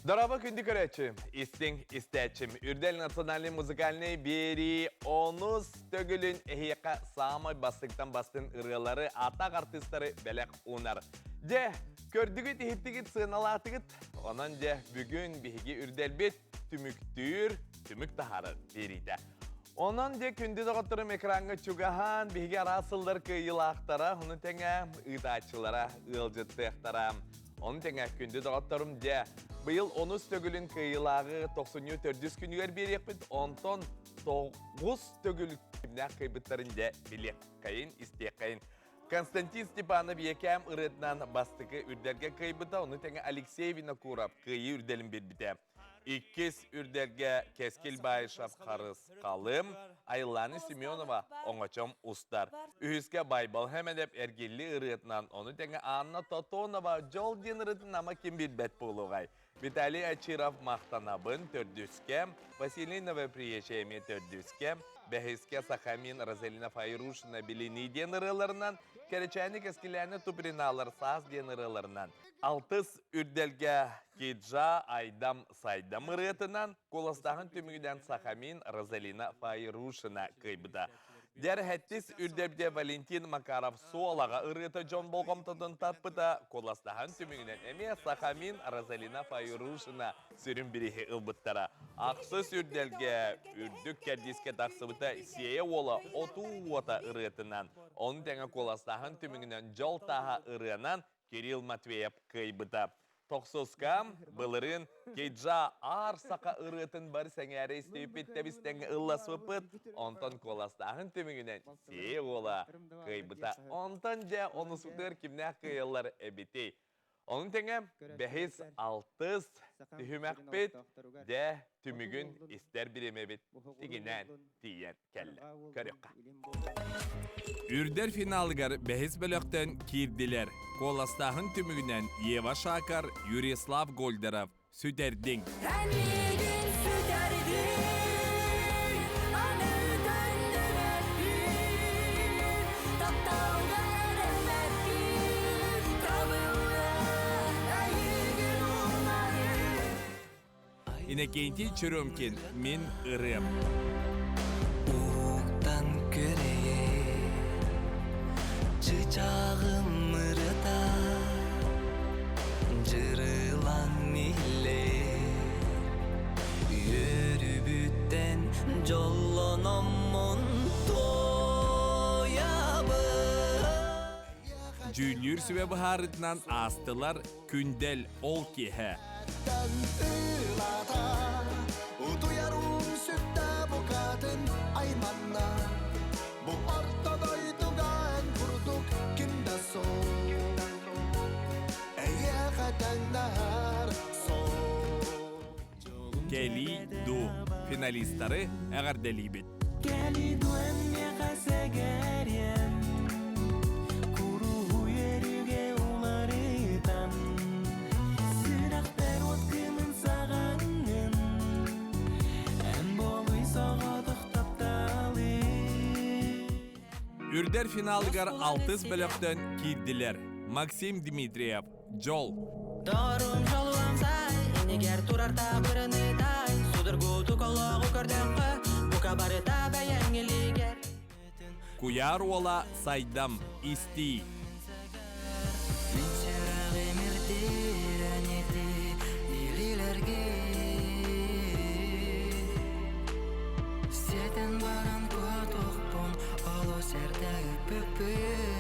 Дорообо күндү көрөөччү, истиҥ истээччим. Үрдэл национальный музыкальный биэрии онус төгүлүн эһиэхэ саамай бастыҥтан бастыҥ ырыалары, атах артыыстары бэлэх уунар. Дьэ, көрдүгүт, иһиттигит, сыаналаатыгыт. Онон дьэ, бүгүн биһиги үрдэлбит түмүктүүр, түмүк таһаарар биэриитэ. Онон дьэ күндү доҕотторум экраҥҥа чугаһаан, биһиги араас сыллар кыайыылаахтара, ону тэҥэ ыытааччылара, ыалдьыттыахтара. Ону тэҥэ күндү доҕотторум дьэ, быйыл онус төгүлүн кыайыылааҕы тохсунньу төрдүс күнүгэр биэриэхпит, онтон тоҕус төгүл кимнээх кыайбыттарын дьэ билиэххэйин, истиэххэйин. Константин Степанов Ийэкээм ырыатынан бастакы үрдэлгэ кыайбыта, ону тэҥэ Алексей Винокуров кыайыы үрдэлин биэрбитэ. Иккис үрдэлгэ Кэскил Баишев Харысхалым, Айлана Семенова Оҥочом устар. Үһүскэ Байбал Хэмэнэп Эргилли ырыатынан, ону тэҥэ Анна Тотонова Дьол диэн ырыатын ама ким билбэт буолуоҕай. Виталий Очиров Махтанабын төрдүскэ, Василий Новоприезжий эмиэ төрдүскэ, бэһискэ Сахамин Розалина Файрушина Билинии диэн ырыаларынан, Кэрэчээни Кэскилээни Туприналар Саас диэн ырыаларынан, алтыс үрдэлгэ Киджа Айдам Сайдам ырыатынан, куоластааһын түмүгүнэн Сахамин Розалина Файрушина кыайбыта. Дьэрхэттис үрдэбде Валентин Макаров Суолаҕа ырыата дьон болҕомтотун тарпыта, куоластаһан түмүгүнэн эмиэ Сахамин Розалина Файрушина сүрүн бирииһи ылбыттара. Ахсыс үрдэлгэ үрдүк кэрдиискэ тахсыбыта Сиэйэ уола Отуу уота ырыатынан, ону тэҥэ куоластааһын түмүгүнэн Дьол тааһа ырыанан Кирилл Матвеев кыайбыта. Тохсуска былырыын Кейджа Аар саха ырыатын бары сэҥээрэ истибиппит тэбис-тэҥҥэ ылласпыппыт, онтон куоластааһын түмүгүнэн Сиэй уола кыайбыта. Онтон дьэ онусутугар кимнээх кыайаллар эбитий? Ону тэҥэ бэһис, алтыс түһүмэхпит дьэ түмүгүн истэр бириэмэбит тигинээн тиийэн кэллэ. Көрүөххэ. Үрдэр финалыгар бэһис бөлөхтөн киирдилэр. Куоластааһын түмүгүнэн Ева Шакар, Юрислав Гольдеров сүтэрдиҥ. Миигин сүтэрдиҥ, аны төннүбэппин, тапталга эрэммэппин, табылла эйигин умнарым. Иннокентий Черемкин «Мин ырыам». Уктан көрейе чычағым ырыта жырылан илле үөрүбүттэн дьоллономмун туойабын. Дьүүллүүр сүбэ быһаарыытынан аастылар Күндэл ол киэһэ. Утуйарым сүттэ букатын айманна Бу орто дойдуга эн курдук ким да суох Эйиэхэ тэҥнэһэр суох Кэлии дуу финалистары эҕэрдэлиибит. Кэлии дуу эмиэхэ сэгэриэм Куруһуй өрүгэ уларытан Сүрэхпэр от кымын саҕаҥҥын Эн буолуй соҕотох тапталым Үрдэр финалыгар алтыс бөлөхтөн киирдилэр. Максим Дмитриев, Дьол. Торум жолуам сай, инигэр турар табырынытай, Судургутук олоҕу көрдөххө, бука барыта бэйэҥ илигэр. Куйаар уола Сайдам, истии. Мин сүрэҕим ирдиирэн ити илиилэргин Сиэтэн баран куотуохпун олус эрдэ ыппыппын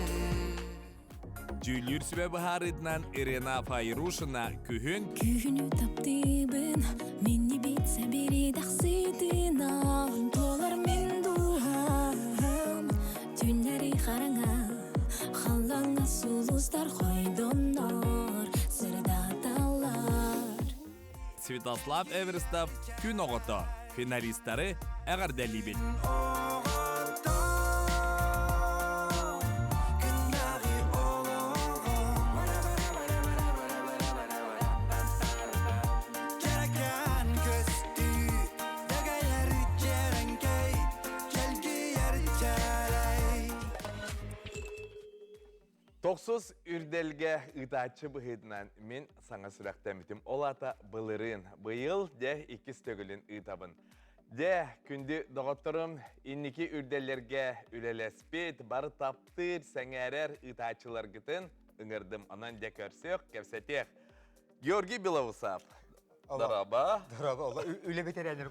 Дьүүллүүр сүбэ быһаарыытынан Ирина Файрушина күһүн Күһүнү таптыыбын, миннибит сэбиридэхситинал Туолар мин дууһам, түннэри хараҥа Халлаҥҥа сулустар хойдоннор, сырдаталлар Святослав Эверстов күн оҕото финалистары эҕэрдэлиибит. Тохсус үрдэлгэ ыытааччы быһыытынан мин саҥа сүрэхтэммитим. Ол аата былырыын, быйыл дьэ иккис төгүлүн ыытабын. Дьэ, күндү доҕотторум, инники үрдэллэргэ үлэлэспит, бары таптыыр, сэҥээрэр ыытааччыларгытын ыҥырдым. Онон дьэ көрсүөх, кэпсэтиэх. Георгий Белоусов. Дороба. Дороба. Үлэ бэтэрээннэр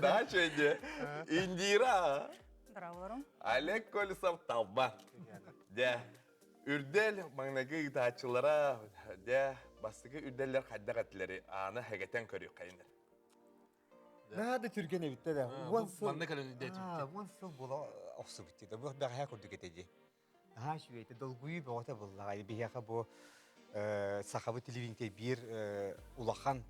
Да, чөйде. Индира. Здравствуйте. Олег Колесов Талба. Дьэ, үрдэл маҥнайгы ыытааччылара, дьэ, бастакы үрдэллэр хайдах этилэри ааны хэгэтэн көрүөххэйинэр. Наада түргэн эбиттэ да. Уон сыл. Манна кэлэн үрдээтибит. Уон сыл буола охсубут дии. Бу бэҕэһээ курдук этэ дии. Наһаа үчүгэй этэ. Долгуйуу бөҕөтө буоллаҕа. Биһиэхэ бу сахабыт телевидениетэ биир улахан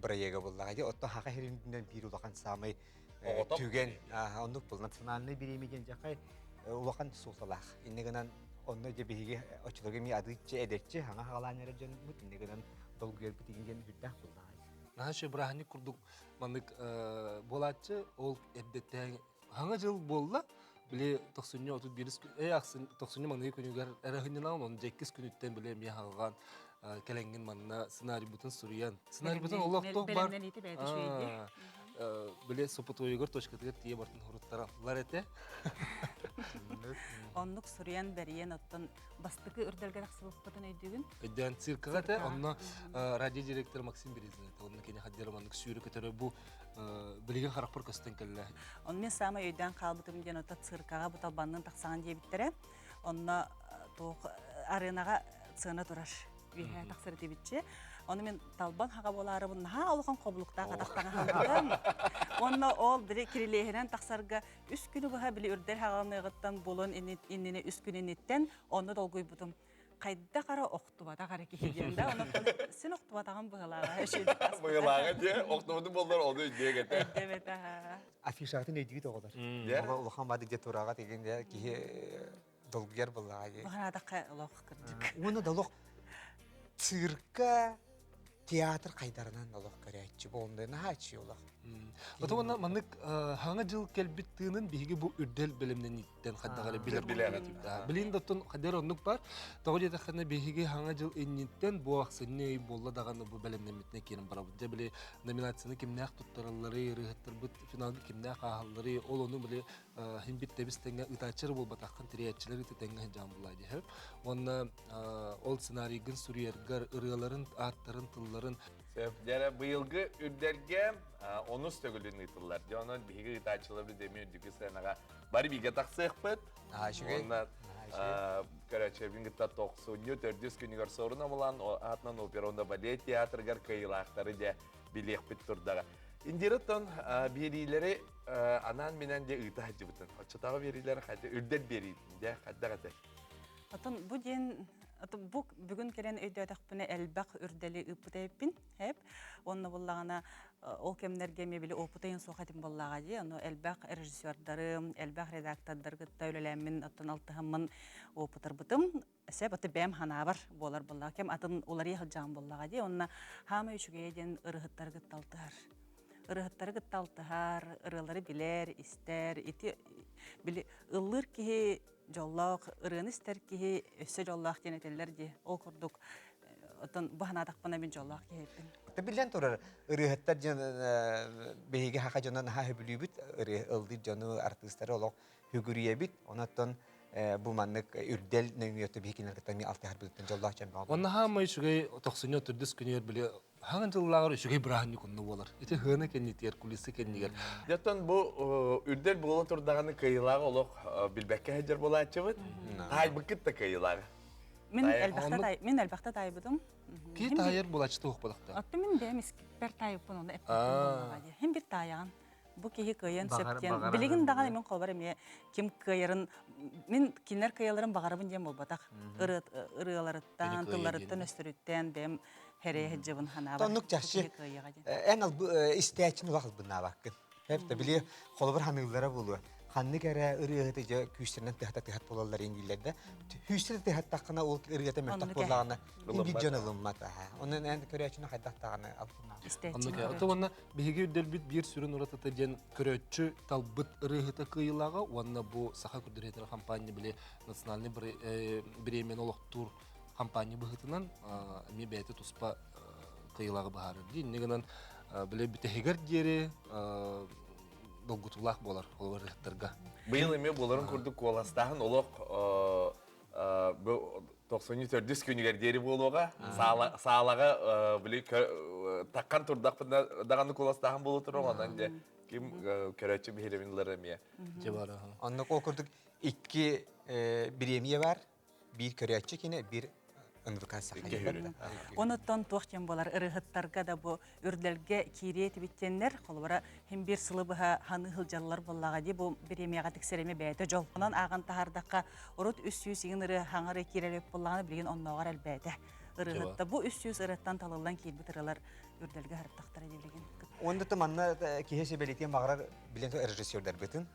бырайыага буоллаҕа дии. Оттон Хаха сирин биир улахан саамай түгэн оннук был национальный бириэмэ диэн дьахай улахан суолталаах. Иннэ гынан онно дьэ биһиги оччолорго эмиэ адыыччы эдэрчи хаҥа хаҕалаан эрэр дьонмут иннэ гынан долгуйарбыт игин диэн үрдээх буоллаҕа. Наһаа үчүгэй бырааһынньык курдук маннык буолааччы ол эрдэттэн хаҥа дьыл буолла били тохсунньу 31 э ахсын тохсунньу маҥнайгы күнүгэр эрэһинньинан он дьэккис күнүттэн били эмиэ хаҕаҕаан кэлэҥҥин манна сценарийбытын суруйан сценарийбытын олох туох бар били сопотуойугар точкатыгар тиийэ бартын хоруттараллар этэ Оннук суруйан бэрийэн оттон бастакы үрдэлгэ тахсыбыппытын өйдүүгүн? Өйдөөн циркаҕа этэ, онно радиодиректор Максим Березин этэ. Онно кини хаддера маннык сүүрэ көтөрө бу билигин харахпар көстөн кэллэ. Онно мен саамай өйдөөн хаалбытым диэн ота циркаҕа бу талбаннын тахсаҕын диэбиттэрэ. Онно туох аренаҕа сыана турар үөһээ тахсар этибитчи. Ону мен талбан хаға буолаарыбын наһаа улахан хобулуктаах атахтаҥа хаалбытым. Онно ол били кирилиэһинэн тахсарга үс күнү быһа били үрдэл хаҕаланыаҕыттан булун иннини үс күн инниттэн онно долгуйбутум. Хайдах ара охтубатах эрэ киһи диэн да, онон син охтубатаҕым быһылааҕа. Быһылааҕа диэ, охтубутум боллар ону өйдүөк этэ. Өйдөбөт аха. Афишатын өйдүүт оҕолор. Улахан бады где тураҕа деген киһи долгуйар буоллаҕа дии. Баҕараатахха олох кырдьык. Уонна да олох цирка театр хайдарынан олох көрөөччү буолунда наһаа олох. Ото уонна маннык хаҥа дьыл кэлбит тыынын биһиги бу үрдэл бэлэмнэнииттэн хайдах эрэ билэр билэр. Билин да оттон хайдах оннук бар. Тоҕо диэтэххинэ биһиги хаҥа дьыл инниттэн бу ахсынньы ый буолла даҕаны бу бэлэмнэммитинэ киирэн барабыт. Дьэ били номинацияны кимнээх туттараллары, ырыаһыттарбыт финалга кимнээх ааһаллары, ол ону били хин бит тэбис тэҥҥэ ыытааччылар буолбатаххын тириэччилэр ыты тэҥҥэ сылдьан булаа диһэр. Уонна ол сценарийгын суруйаргар ырыаларын, ааттарын, тылларын Сөп. Дьэ быйылгы үрдэлгэ онус төгүлүн ыытыллар. Дьэ онон биһиги ыытааччыларбыт эмиэ үрдүкү сыанаҕа бары бииргэ тахсыахпыт. Уонна көрөөччүлэрбин кытта тохсунньу төрдүс күнүгэр Суорун Омулан аатынан опера уонна балет театрыгар кыайыылаахтары дьэ билиэхпит турдаҕа. Индираттан биэриилэри анаан-минээн дьэ ыыта сылдьыбытын. Оччотооҕу биэриилэр хайда үрдэл биэриитин дьэ хайдах этэй? Отон бу диэн бу бүгүн кэлэн өйдөөтөхпүнэ элбэх үрдэли ыыппыт эбиппин эп. Онно буллаҕына ол кэмнэргэ эмиэ били опытайын суох этим буоллаҕа дии. Ону элбэх режиссердары, элбэх редактордары кытта үлэлээммин, оттон алтыһаммын опытырбытым. Сөп аты бэйэм ханаабар буолар буоллаҕа. Кэм атын уларыйа сылдьаҕым буоллаҕа дии. Онно хаамай үчүгэйэ диэн ырыһыттары кытта алтыһар. Ырыһыттары кытта алтыһар, ырыалары билэр, истэр. Ити били ыллыыр киһи дьоллоох, ырыаны истэр киһи өссө дьоллоох диэн этэллэр дии. Ол курдук оттон бу санаатахпына мин дьоллоох киһи эбиппин. Биллэн турар, ырыаһыттар дьон биһиги хаха дьоно наһаа сөбүлүүбүт, ырыа ыллыыр дьону, артыыстары олох хүгүрүйэбит. Онон бу маннык үрдэл нөҥүөтэ биһикинер кытта эмиэ алтыһарбытыттан дьоллоох дьон бөҕө. Онно хаамай үчүгэй тохсунньу төрдүс күнүгэр били хаҥан дьыллааҕар үчүгэй бырааһынньык онно буолар. Ити хыана кэннитигэр, кулиса кэннигэр. Дьоттон бу үрдэл буола турдаҕына кыайыылааҕы олох билбэккэ сылдьар буолааччыбыт. Таайбыккыт да кыайыылааҕы. Мин элбэхтэ тай мин элбэхтэ таайбытым. Киһи таайар буолааччы туох буолахта? Отто мин бэйэм искиппэр таайыппын онно эппиппин буоллаҕа дии. Хин бир таайаҕын. Бу киһи кыайан сөп диэн. Билигин даҕаны мин холобур эмиэ ким кыайарын мин кинилэр кыайаларын баҕарабын диэн буолбатах. Ырыаларыттан, тылларыттан, өстөрүттэн бэйэм хэрэйэ сылдьабын ханаабар. Оннук чахчы эн истээчин улах албыннаабаккын. Хэп били холобур ханыыллара буолуо. Ханнык эрэ ырыаһыты дьэ күүстэринэн тыһата тыһат буолаллар дииллэр да. Күүстэрэ тыһаттаххына ол ырыата мөлтөх буоллаҕына биир дьон ылыммат аха. Онон эн көрөөччүнү хайдах даҕаны алтынаа. Оннук ото уонна биһиги үрдэлбит биир сүрүн уратыта диэн көрөөччү талбыт ырыаһыта кыайыылааҕа уонна бу Саха көрдөрүүтүн компания били национальный бириэмийэни олохтуур компания быһыытынан эмиэ бэйэтэ туспа кыайыылааҕы быһаарар дии. Инньэ гынан били бүтэһигэр диэри долгутуулаах буолар ол ырыһыттарга. Быйыл эмиэ буоларын курдук куоластааһын олох тохсунньу төрдүс күнүгэр диэри буолуоҕа. Саалаҕа били таккан турдахпына даҕаны куоластааһын буолу турар, онон дьэ ким көрөөччү биһирэбин ылар эмиэ. Дьэ баар. Оннук ол курдук икки бириэмийэ бар. Биир көрөөччү кинэ, биир НВК саха. Онуттан туох диэн буолар ырыһыттарга да бу үрдэлгэ киириэ этибиттиэннэр, холобура, хим биир сылы быһа ханы сылдьаллар буоллаҕа дии бу бириэмийэҕэ тиксэрэми бэйэтэ дьол. Онон ааҕан таһаардахха, урут 300 иҥин ырыа хаҥа ырыа киирэр эбит буоллаҕына, билигин оннооҕор элбээтэ. Ырыаһытта бу 300 ырыаттан талыллан киирбит ырыалар үрдэлгэ сырыттахтара билигин. Онда да манна киһи сөбэлитиэн баҕарар билэн режиссердарбытын.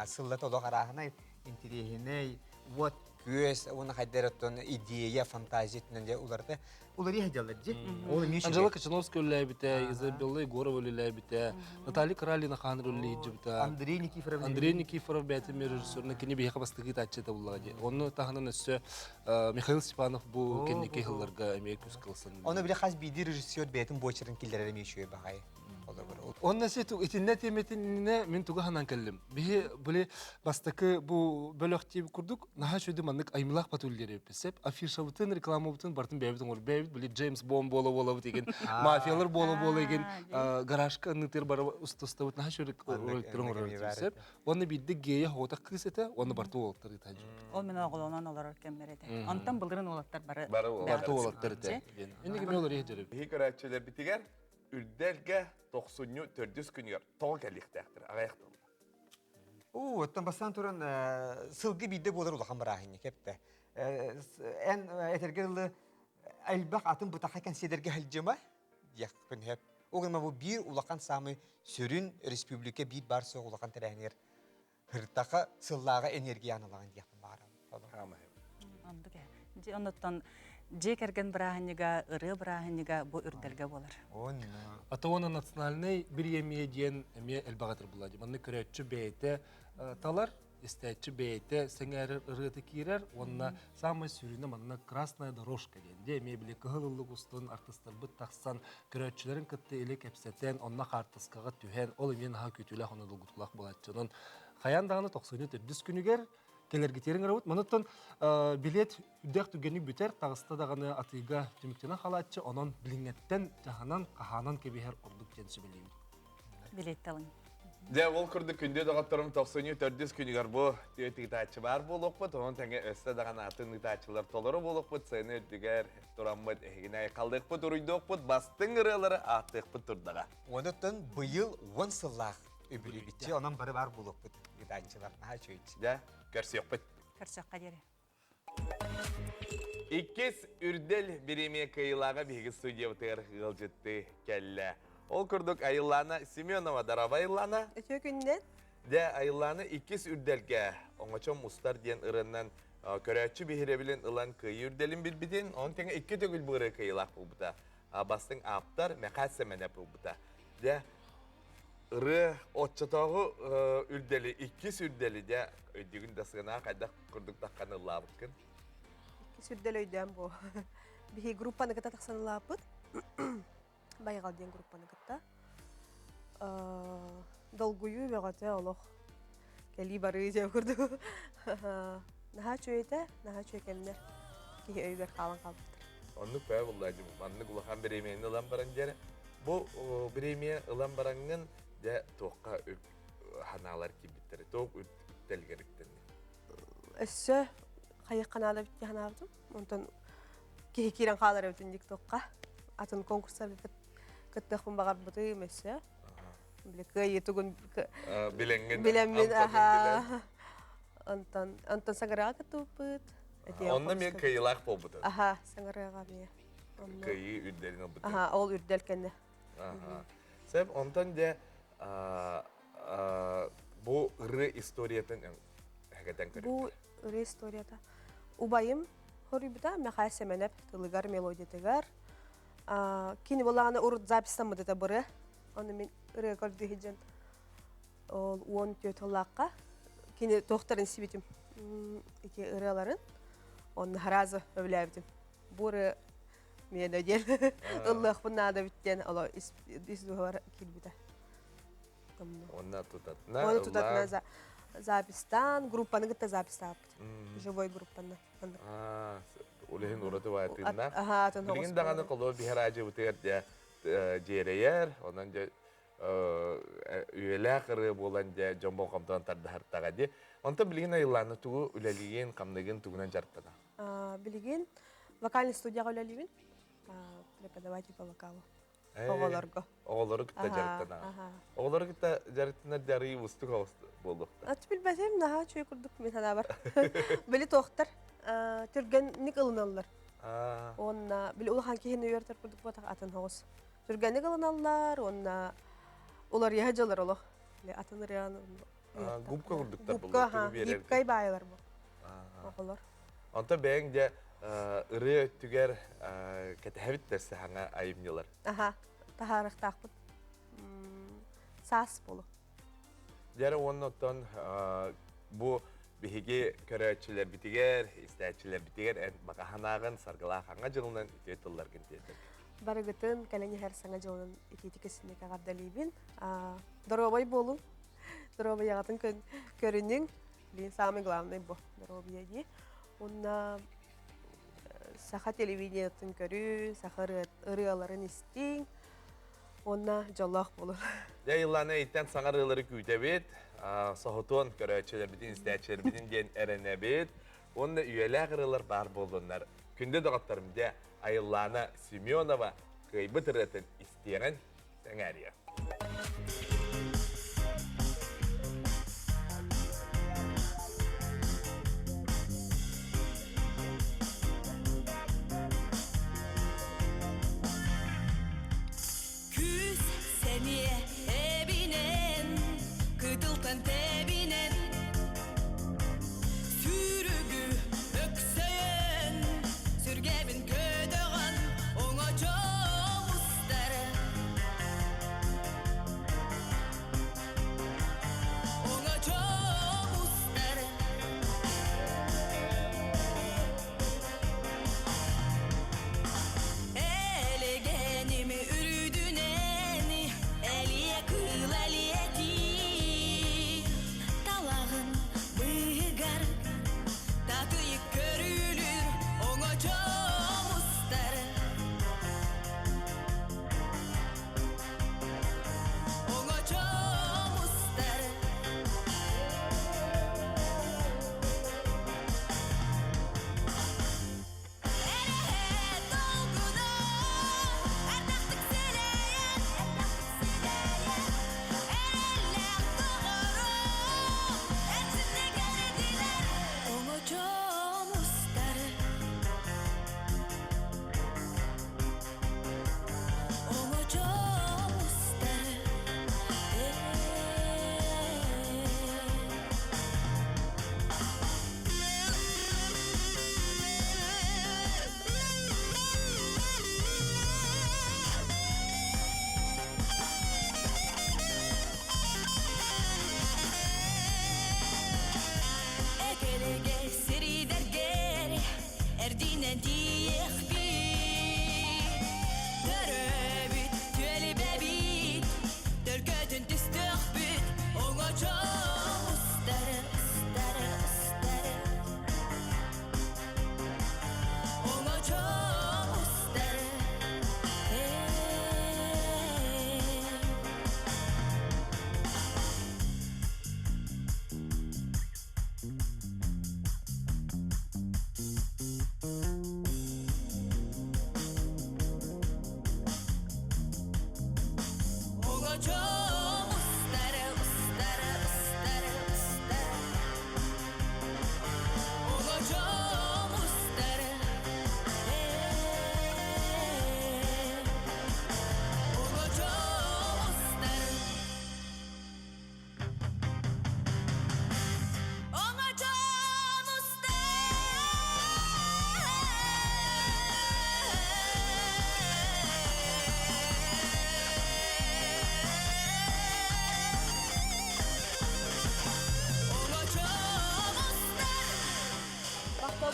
Сыллата олох арааһынай интириэһинэй уот күөс уонна хайдар оттон идея фантазия өттүнэн дьэ уларыта уларыйа сылдьаллар дьи ол эмиэ Анжела Кочановская үлэлээбитэ, Изабелла Егорова үлэлээбитэ, Наталья Кралина хааныр үлэлиһдьибитэ. Андрей Никифоров Андрей Никифоров бэйэтин режиссерна кини биһиэхэ бастакы ыытааччыта буллаҕа дии. Онно таһынан өссө Михаил Степанов бу кэнники сылларга эмиэ күүс кылсан. Оны бile хас биирдии режиссер бэйэтин буочарын киллэрэр эмиэ үчүгэй баҕайы. Онно си итиннэ тиэмэтинне мин тугу ханан кэллим. Биһи били бастакы бу бөлөх тиип курдук наһаа үчүгэй маннык аймылаах патруллер эпписеп. Афишабытын, рекламабытын бартын бэйэбит оҥор бэйэбит били Джеймс Бонд буола буолабыт еген мафиялар буола буола еген гаражка нытыр бары устустабыт наһаа үчүгэй роликтер оҥорор этибит. Уонна биирдэ гея хоҕотох кыыс этэ, уонна барты уолаттар ыытан Ол мен оҕолонон олорор кэммэр этэ. Онтон былырын уолаттар бары барты уолаттар этэ. Инники мен олор иһдеребит. Биһи көрөөччүлэрбитигэр Үрдэлгэ тохсунньу төрдүс күнүгэр тоҕо кэлиэхтээхтэр аҕыйах тылла. Уу, оттон бастаан туран сылгы биирдэ буолар улахан бырааһынньык эптэ. Эн этэргэ дылы элбэх атын бытаха кэнсиэдэргэ сылдьыма диэхпин сөп. Ол гынан бу биир улахан саамай сүрүн республика биир баар суох улахан тэрээһинигэр Һыртаха сыллааҕы энергия аналаҕын диэхпин баҕарабын. Оннук ээ. Дьэ, оннуттан дьиэ кэргэн бырааһынньыга, ырыа бырааһынньыга бу үрдэлгэ буолар. Ата уонна национальнай бириэмийэ диэн эмиэ элбэх этэр буолла. Манна көрөөччү бэйэтэ талар, истээччи бэйэтэ сэҥээрэр ырыата киирэр уонна саамай сүрүнэ манна красная дорожка диэн. Дьэ эмиэ били кыһыл ыллык устун артыстарбыт тахсан көрөөччүлэрин кытта илэ кэпсэтэн, онно хаартыскаҕа түһэн, ол эмиэ наһаа күүтүүлээх уонна долгутуулаах буолааччы. Онон хайаан даҕаны тохсунньу төрдүс күнүгэр кэлэргитиэрин ыҥырабыт. Манаттан билиэт үрдээх түгэнник бүтэр, таҕыста даҕаны атыыга түмүктэнэн хаалааччы, онон билиҥҥэттэн дьаһанан, хаһаанан кэбиһэр ордук диэн сүбэлиибит. Билиэт талыҥ. Дьэ, ол курдук күндү доҕотторум тохсунньу төрдүс күнүгэр бу түөрт ыытааччы баар буолуохпут, онон тэҥэ өссө даҕаны атын ыытааччылар толору буолуохпут, сцена үрдүгэр тураммыт эһигини айхаллыахпыт, уруйдуохпут, бастыҥ ырыалары ааттыахпыт турдаҕа. Онуттан быйыл уон сыллаах үбүлүбүтчи, онон бары баар буолуохпут ыытааччылар. Наһаа үчүгэй. Дьэ, көрсүөхпүт. Көрсүөххэ диэри. Иккис үрдэл бириэмийэ кыайыылааҕа биһиги студиябытыгар ыалдьыттыы кэллэ. Ол курдук Айыллаана Семенова, дараба Айыллаана. Үтүө күннэн. Дьэ, Айыллаана иккис үрдэлгэ оҥочо мустар диэн ырыаннан көрөөччү биһирэбилин ылан кыайыы үрдэлин билбитин, он тэҥэ икки төгүл бу ырыа кыайыылаах буолбута. Бастыҥ ааптар Мэхээс Сэмэнэп ылбыта. Дьэ, ырыа оччотооҕу үрдэли, иккис үрдэли дьэ өйдүүгүн да сыанаҕа хайдах курдук таххан ыллаабыккын? Иккис үрдэл өйдөөн бу. Биһи группаны кытта тахсан ылааппыт. Байҕал диэн группаны кытта. Долгуйуу бөҕөтө олох кэлии барыы дьэ курдук. Наһаа үчүгэй этэ, наһаа үчүгэй кэмнэр киһи өйүгэр хаалан хаалбыттар. Оннук бээ булла маннык улахан бириэмийэни ылан баран дьэ бу бириэмийэ ылан бараҥҥын дьэ туохха ханаалар киирбиттэрэ туох үктэлгэр үктэнни Өссө хайык ханаала битти ханаабытым. Онтон киһи киирэн хаалар эбитин дик туохха. Атын конкурстарга кыттыахпын баҕарбытым өссө. Били кыайыы тугун билэҥҥин билэммин аха. Онтон онтон саҥарыаҕа кыттыбыппыт. Онно эмиэ кыайыылаах буолбутун. Аха, саҥарыаҕа эмиэ. Кыайыы үрдэлин ылбытын. Аха, ол үрдэл кэннэ. Аха. Сөп, онтон дьэ. Бу ырыа историятын хэгэтэн Бу көрүктэр. ырыа историята. Убайым хоруйбута Михаил Семенов тылыгар, мелодиятыгар. Кини булааны урут записьтаммыта быры. Оны мин ырыа көрдүү сылдьан ол 14 тыллаахха кини туохтарын сибитим ити ырыаларын онно харазы өбүлээбитим. Бу ырыа миэнэ диэн ыллыахпын наада бит диэн оло ис ис дууһабар киирбитэ. Онна тутатына Оны тутатына запистаан, группаны кытта запистааппыт. Живой группаны. Улиһин ураты баайтыынна. Билигин даҕаны холуо биһэр аадьыбытыгар дьэ дьиэрэйэр, онон дьэ үйэлээх ырыа буолан дьэ дьон болҕомтонун тардыһартаҕа дии. Онтон билигин айыллааны тугу үлэлиигин, хамныгын тугунан дьарыктана? Билигин вокальный студияҕа үлэлиибин. Преподаватель по вокалу. Оҕолорго. Оҕолору кытта дьарыктана. Оҕолору кытта дьарыктанар дьарыы уустук буолуохта. Ат билбэтим, наһаа үчүгэй курдук мин санаабар. Били туохтар түргэнник ылыналлар. Уонна били улахан киһини үөртэр курдук буотах атын хоҕус. Түргэнник ылыналлар уонна уларыйа дьылар олох. Били атын ырыаны Губка курдуктар Губка, гибкай баайылар бу. Оҕолор. Онтон бэйэҥ дьэ ырыа өттүгэр кэтэһэбит саҥа айымньылар. Аха, таһаарыахтаахпыт. Саас болу. Дьэ уонна оттон бу биһиги көрөөччүлэрбитигэр, истээччилэрбитигэр эн баҕа саргылаах хаҥа дьылынан үтүө тылларгын тиэрдэр. Барыгытын кэлэн иһэр саҥа дьылынан итиитик истинник эҕэрдэлиибин. Доруобай буолуҥ. Доруобуйаҕытын көрүнүҥ. Блин, самый главный бу доруобуйа дии. Уонна саха телевидениетын көрүү, саха ырыаларын истиҥ. Уонна дьоллоох буолун. Дьэ, Илана иттэн саҥа ырыалары күүтэбит, соһутуон көрөөччүлэрбитин, истээччилэрбитин диэн эрэнэбит. Уонна үйэлээх ырыалар баар буоллуннар. Күндү доҕотторум, дьэ, Айыллаана Семенова кыайбыт ырыатын истиэҕин сэҥээриэ. Күүс сэниэ эбинэн, кытылтан тэбинэн, Сүүрүгү өксөйөн, сүргэбин көтөҕөн, оҥочом устар. Оҥочом устар. Элэгэним үрдүнэн элиэ кыыл элиэтии талаҕын быыһыгар татыйык көрүлүр оҥочом устар оҥочом устар Эрэһэ долгуна ардахтык сэлэйэн эрэллээх доҕорум эрчимнэгэр этилэр оҥочом устар оҥочом устар Экелеге сиридергер эрдинен тиехпит Төрөбүт түөлүбэбит Төлкөтүн түстүөхпүт Оҥочом устары устары устары Оҥочом устары Оҥочом устары устары устары устары Оҥочом устары Оҥочом устары.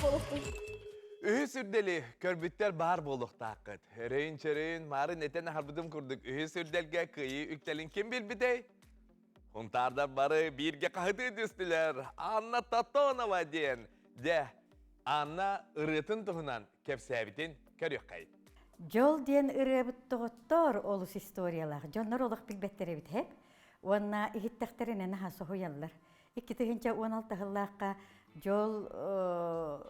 Болуктун. Үһүс үрдэли көрбүттэр баар буолуохтааххыт. Өрөйүн-чөрөйүн маарын этэн аһарбытым курдук үһүс үрдэлгэ кыайыы үктэлин ким билбитэй? Хунтаардар бары бииргэ хаһытыы түстүлэр. Анна Тотонова диэн. Дьэ, Анна ырыатын туһунан кэпсээбитин көрүөххэй. Дьол диэн ырыабыт доҕоттоор олус историялаах. Дьоннор олох билбэттэр эбит һэп. Уонна иһиттэхтэринэ наһаа соһуйаллар. 2016 сыллаахха дьол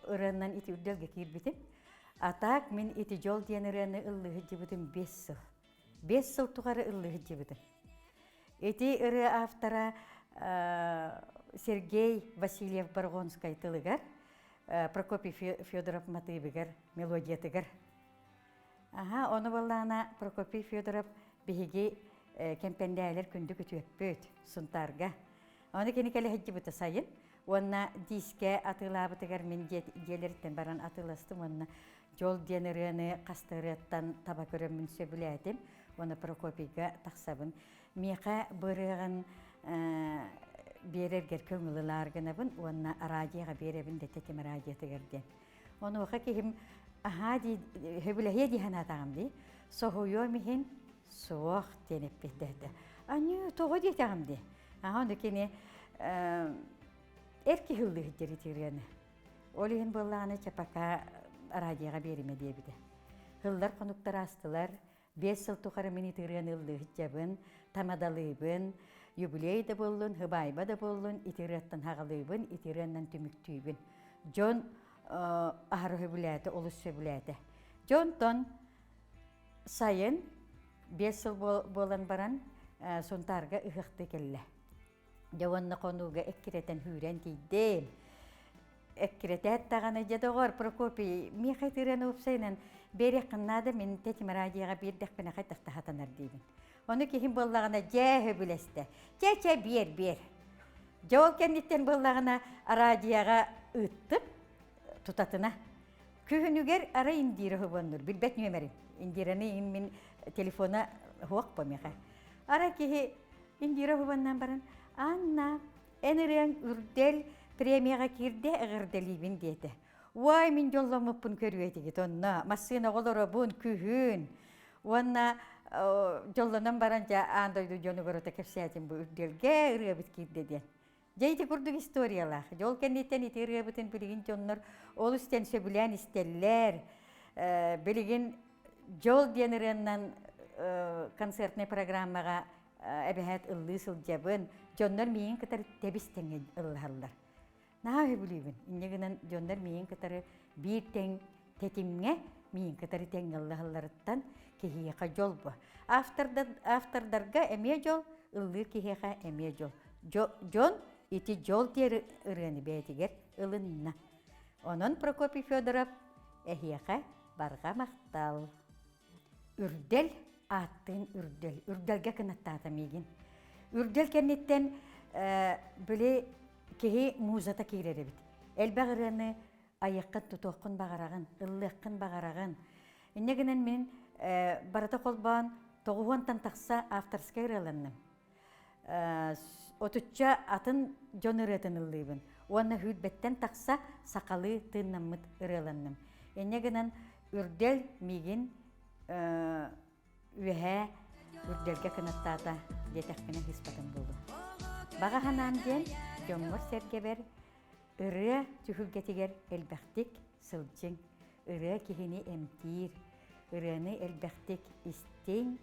ырыаннан ити үрдэлгэ киирбитим. А так мин ити дьол диэн ырыаны ыллыы сылдьыбытым 5 сыл. 5 сыл тухары ыллыы сылдьыбытым. Ити ырыа автора Сергей Васильев Баргонскай тылыгар, Прокопий Федоров матыыбыгар, мелодиятыгар. Аха, ону буоллаҕына Прокопий Федоров биһиги кэмпэндээлэр күндү күтүөппүт Сунтаарга. Ону кини кэлэ сылдьыбыта сайын. Уонна диискэ атыылаабытыгар мин дьиэлэриттэн баран атыыластым уонна Дьол диэн ырыаны хаста ырыаттан таба көрөммүн сөбүлээтим. Уонна Прокопийга тахсабын. Миэхэ бу ырыаҕын биэрэргэр көҥүл ылаар гынабын уонна радиоҕа биэрэбин да тэтим радиотыгар диэн. Онуоха киһим аһаа дии сөбүлэһиэ дии санаатаҕым дии. Соһуйуом иһин суох диэн эппиттээтэ. Аньыы тоҕо диэтэҕим дии. Аха ону кини эр киһи ыллыы сылдьар ити ырыаны. Ол иһин буоллаҕына Чапака радиоҕа биэримэ диэбитэ. Һыллар хонуктар аастылар. 5 сыл тухары мин ити ырыаны ыллыы сылдьабын, тамадалыыбын, юбилей да буоллун, һыбаайба да буоллун, ити ырыаттан хаҕалыыбын, ити ырыаннан түмүктүүбүн. Дьон аһары сөбүлээтэ, олус сөбүлээтэ. Дьонтон сайын 5 сыл буолан баран Сунтаарга ыһыахтыы кэллэ. Дьэ уонна хонууга эккирэтэн сүүрэн тиийдим. Эккирэтээт даҕаны, дьэ доҕор, Прокопий, миэхэ ытыран уопсайынан биэриэххин наада, мин тэтим радиоҕа биэрдэхпинэ хайдах да сатанар диибин. Ону киһим буоллаҕына дьэ сөбүлэстэ. Чэ, чэ, биэр, биэр. Дьэ ол кэнниттэн буоллаҕына радиоҕа ыыттым тутатына. Күһүнүгэр арай Индира хубоннур, билбэт нүөмэрин. Индираны мин телефона хуох по миэхэ. Арай киһи Индира хубаннан баран, Анна, эн ырыаҥ үрдэл премияҕа киирдэ эҕэрдэлиибин диэтэ. Уай, мин дьолломмуппун көрүө этигит онно. Массыына оҕолоробун, күһүн. Уонна дьоллонон баран дьэ аан дойду дьонугар ото кэпсээтим бу үрдэлгэ ырыабыт киирдэ диэн. Дьэ ити курдук историялаах. Дьол кэнниттэн ити ырыабытын билигин дьоннор олус истэн сөбүлээн истэллэр. Билигин Дьол диэн ырыаннан концертнай программаҕа эбэһээт ыллыы сылдьабын. Дьоннор миигин кытары тэбис тэҥҥэ ыллаһаллар. Наһаа сөбүлүүбүн. Инньэ гынан дьоннор миигин кытары биир тэҥ тэтимҥэ миигин кытары тэҥҥэ ыллаһалларыттан киһиэхэ дьол бу. Автордарга эмиэ дьол, ыллыыр киһиэхэ эмиэ дьол. Дьон ити дьол диэн ырыаны бэйэтигэр ылынна. Онон Прокопий Федоров эһиэхэ барҕа махтал. Үрдэл ааттыын Үрдэл. Үрдэлгэ кынаттаата миигин. Үрдэл кэнниттэн били киһи музата киирэр эбит. Элбэх ырыаны айыаххын тутуоххун баҕараҕын, ыллыаххын баҕараҕын. Инньэ гынан мин барыта холбоон тоҕуһуонтан тахса авторскай ырыаланным. Отучча атын дьон ырыатын ыллыыбын. Уонна сүүрбэттэн тахса сахалыы тыыннаммыт ырыаланным. Инньэ гынан Үрдэл миигин үөһээ үрдэлгэ кынаттаата диэтэхпинэ сыыспатым буолуо. Баҕа санаам диэн дьоммор-сэргэбэр ырыа түһүлгэтигэр элбэхтик сылдьыҥ. Ырыа киһини эмтиир. Ырыаны элбэхтик истиҥ.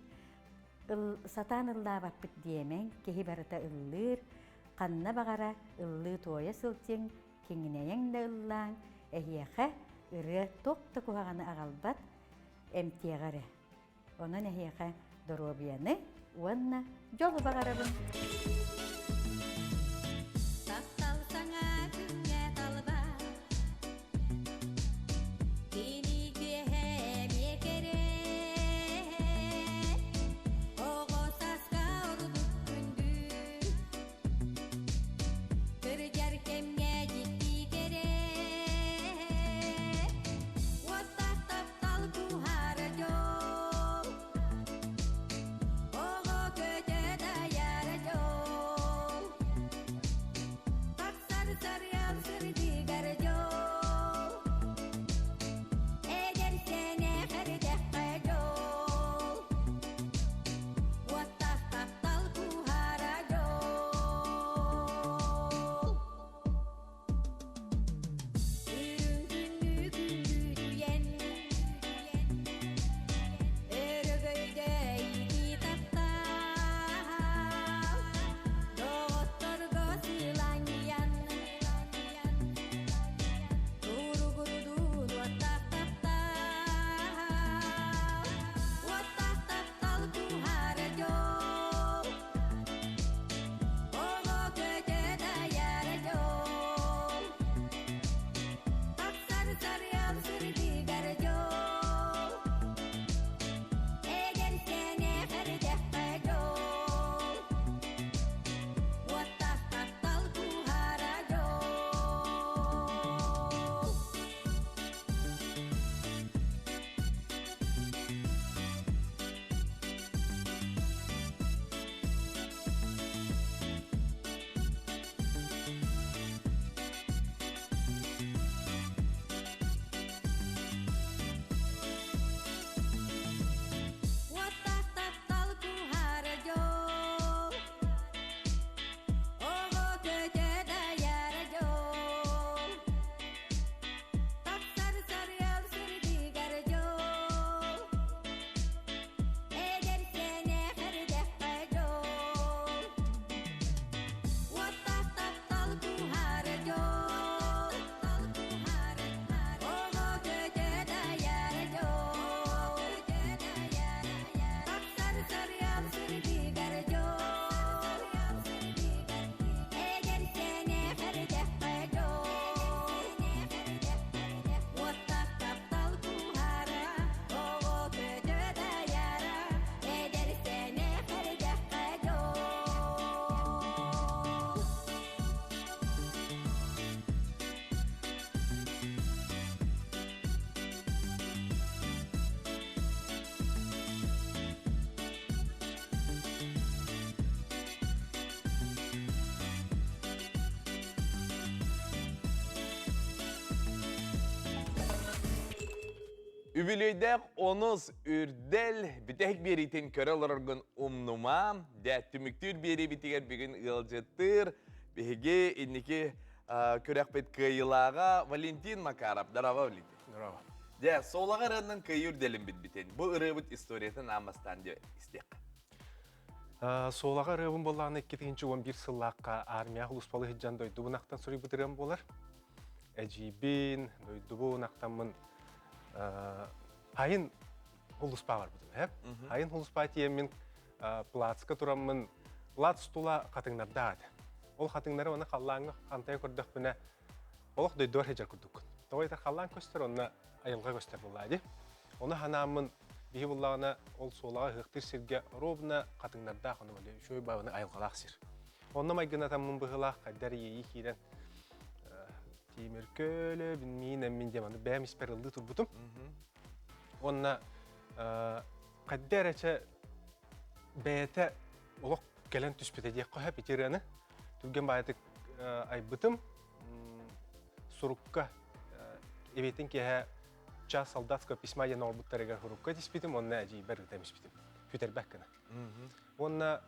Сатаан ыллаабаппыт диэмэҥ, киһи барыта ыллыыр. Ханна баҕара ыллыы-туойа сылдьыҥ, киҥинэйэҥ да ыллааҥ, эһиэхэ ырыа туох да куһаҕаны аҕалбат, эмтиэҕэ эрэ. Онон эһиэхэ доруобуйаны уонна дьолу баҕарабын. Таптал саҥа күҥҥэ талба Кини күөһэ эмиэ кэрэ Оҕо сааска ордук күндү Кырдьар кэмҥэ дьикти кэрэ Уоттаах таптал куһаара дьол Оҕо көтө дайара дьол. Үбүлүөйдээх онус үрдэл бүтэһик биэриитин көрө олороргун умнума. Дэ түмүктүүр биэриибитигэр бүгүн ыалдьыттыыр биһиги инники күрэхпит кыайыылааҕа Валентин Макаров. Здорово, Валентин. Здорово. Дьэ, суолаҕа ырыаннан кыайыы үрдэлин билбитин. Бу ырыабыт историятын аан бастаан дьэ истиэххэ. Суолаҕа ырыабын буоллаҕына 2011 сыллаахха армия улууспалы сылдьан дойдубун ахтан суруйбут ырыам буолар. Эдьиийбин, дойдубун ахтаммын Хайын улуспаа барбытым, һэп. Хайын улуспаа тиийэммин плацка тураммын плац тула хатыҥнардаах этэ. Ол хатыҥнары оны халлааҥҥа хантайа көрдөхпүнэ олох дойдугар сылдьар курдуккун. Тоҕо этэр халлаан көстөр, онно айылҕа көстөр буоллаа дии. Ону ханааммын биһи буллаҕына ол суолаҕа ыһыахтыыр сиргэ ровно хатыҥнардаах ону үчүгэй баҕаны айылҕалаах сир. Онно майгынатаммын быһыылаах хайдар иэйии киирэн Тимир көлө миин мин диэн маны бэйэм испэр ыллыы турбутум. Уонна хайда эрэ чэ бэйэтэ олох кэлэн түспүтэ диэххэ сөп ити ырыаны. Түргэн баайытык айбытым. Сурукка эбиэтин киэһэ час солдатского письма диэн оҥорбуттарыгар сурукка тиспитим уонна эдьиийбэр ыытан испитим. Сүтэрбэт гына. Уонна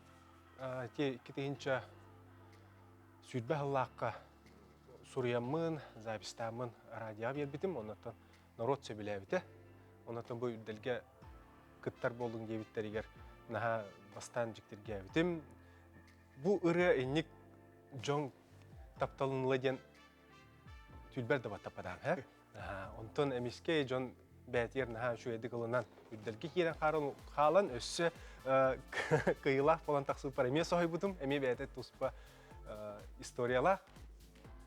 ити 2020 сыллаахха суруйаммын, записьтааммын радиоҕа биэрбитим, оннуттан норуот сөбүлээбитэ. Оннуттан бу үрдэлгэ кыттар буоллуҥ диэбиттэригэр наһаа бастаан дьиктиргээбитим. Бу ырыа инник дьон тапталын ыла диэн түлбэр да баттаппатаҕым, һэ? Онтон эмискэ дьон бэйэтигэр наһаа үчүгэйдик ылынан үрдэлгэ киирэн хаалан өссө кыайыылаах буолан тахсыбыппар эмиэ соһуйбутум, эмиэ бэйэтэ туспа историялаах.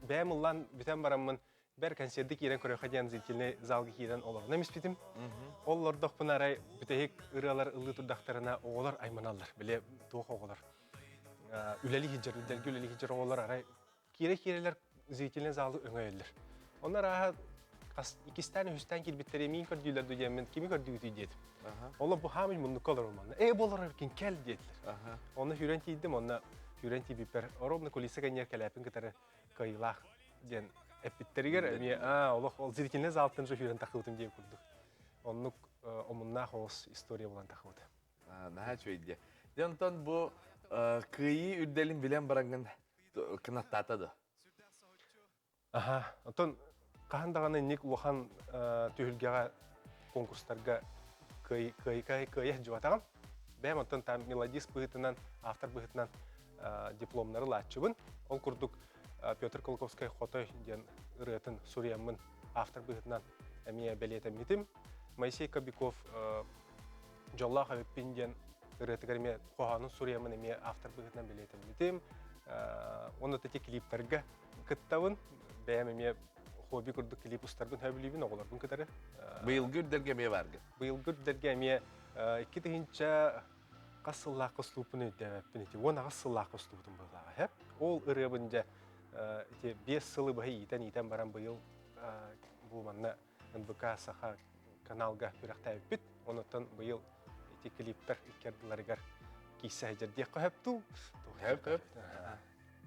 Бэйэм ыллаан бүтэн бараммын бэр концерты киирэн көрүөххэ диэн зрительный залга киирэн олорон эмиспитим. Ол олордохпуна арай бүтэһик ырыалар ыллыы турдахтарына оҕолор айманаллар. Били туох оҕолор үлэлии сылдьар, үрдэлгэ үлэлии сылдьар оҕолор арай киирэ-киирэлэр зрительный залы өҥөйөллөр. Онно арааһа хас иккистээн үһүстээн киирбиттэр миин көрдүүлэр ду диэммин кими көрдүүтүй диэтим. Оло бу хаамый муннукка олорор манна. Ээ бу олорор кин кэл диэтилэр. Онно сүүрэн тиийдим, онно сүүрэн тиийбиппэр ровно кулиса кэнниэр кэлээпин кытары кыайыылаах диэн эппиттэригэр эмиэ аа олох ол зрительный залтан же сүүрэн тахыбытым диэн курдук. Оннук омуннаах оҕус история буолан тахыбыта. Наһаа үчүгэй диэ. Дьэ онтон бу кыайыы үрдэлин билэн бараҥҥын кынаттаата да? Аха, оттон хаһан даҕаны инник улахан түһүлгэҕэ конкурстарга кыай кыай кыайа сылдьыбатаҕым. Бэйэм оттон там мелодист быһыытынан, автор быһыытынан дипломнары ылааччыбын. Ол курдук Петр Кулаковскай «Хотой» диэн ырыатын суруйаммын автор быһыытынан эмиэ бэлиэтэммитим. Моисей Кобяков Дьоллоох эбиппин диэн ырыатыгар эмиэ хоһоонун суруйаммын эмиэ автор быһыытынан бэлиэтэммитим. Уонна ити клиптарга кыттабын. Бэйэм эмиэ хобби курдук клип устарбын сөбүлүүбүн оҕолорбун кытары. Быйылгы үрдэлгэ эмиэ бааргын? Быйылгы үрдэлгэ эмиэ 2000 хас сыллаахха устубуппун өйдөөбөппүн ити 18 сыллаахха устубутум быһыылааҕа һэ. Ол ырыабын дьэ ити 5 сылы быһа иитэн-иитэн баран быйыл бу манна НБК Саха каналга күрэхтээбиппит. Онуттан быйыл ити клиптэр икки ардыларыгар киирсэ сылдьар диэххэ сөп дуу? Сөп, сөп.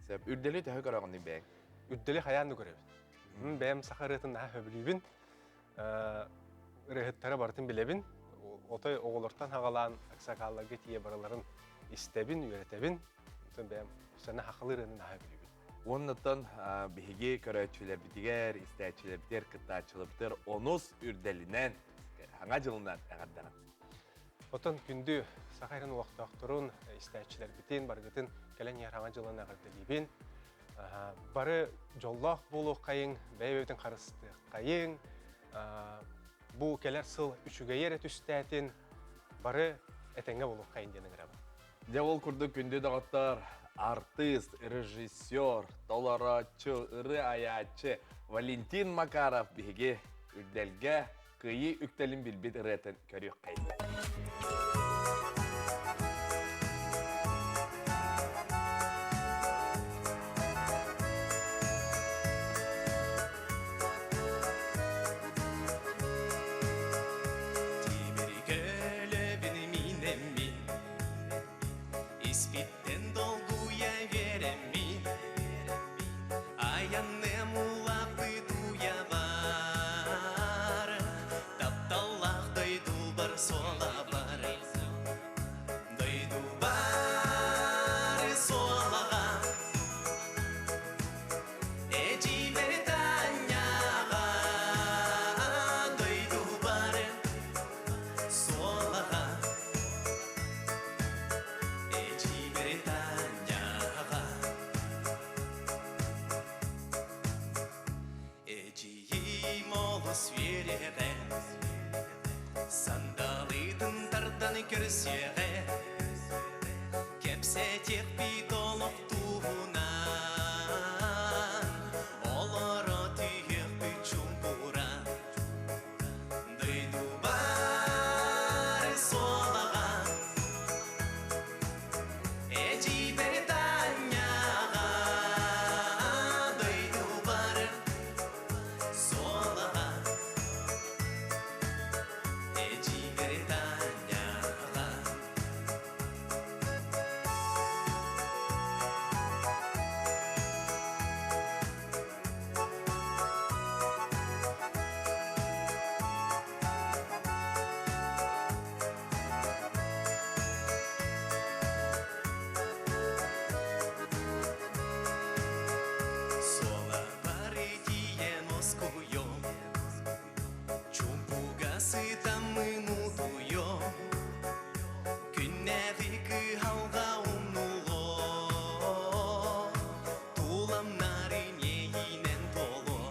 Сөп. Үрдэли төһө көрөҕүнүй бэйэҥ? Үрдэли хайаан да көрөбүн. Бэйэм саха ырыатын наһаа сөбүлүүбүн. Ырыаһыттары барытын билэбин. Отой оҕолортон хаҕалаан аксакаалларга тиийэ барыларын истэбин, үөрэтэбин. Онтон бэйэм сана хахалы ырыаны наһаа сөбүлүүбүн. Уоннаттан биһиги көрөөччүлэрбитигэр, истээччилэрбитигэр, кыттааччыларбытыгар онус үрдэлинэн, Саҥа дьылынан эҕэрдэнэн. Оттон күндү Саха сирин олохтоохторун, истээччилэрбитин, барыгытын кэлэн иһэр Саҥа дьылын эҕэрдэлиибин. Бары дьоллоох буолуоххайыҥ, бэйэ-бэйэбитин харыстыаххайыҥ. Бу кэлэр сыл үчүгэйи эрэ түстээтин, бары этэҥҥэ буолуоххайын диэн ыҥырабын. Дьэ ол курдук күндү доҕоттор, артыыс, режиссер, толорооччу, ырыа айааччы Валентин Макаров биһиги Үрдэлгэ кыайыы үктэлин билбит ырыатын көрүөххэйин. Испиттэн долгуйа үөрэммин Айанным улааппыт уйабар Тапталлаах Көрсүөҕэ Кэпсэтиэхпит олох туһунан Олоро түһүөхпүт чуумпура Дойдубар суолаҕа Эдьиийбэр Таанньаҕа Дойдубар суолаҕа Эдьиийбэр Таанньаҕа. Суолабар тиийэн оскуйом, Чуумпуга сытаммын утуйом, Күннээҕи кыһалҕа умнуллуо, Тулам нарын иэйиинэн толуо.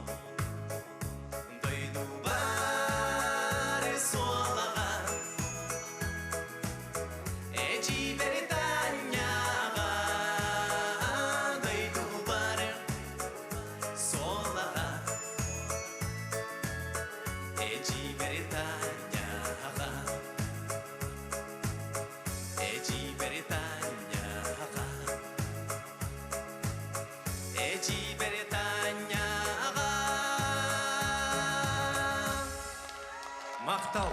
Дойдубар суолаҕа Эдьиийбэр Таанньаҕа Дойдубар суолаҕа Эдьиийбэр Таанньаҕа Эдьиийбэр Таанньаҕа Эдьиийбэр Таанньаҕа Махтал!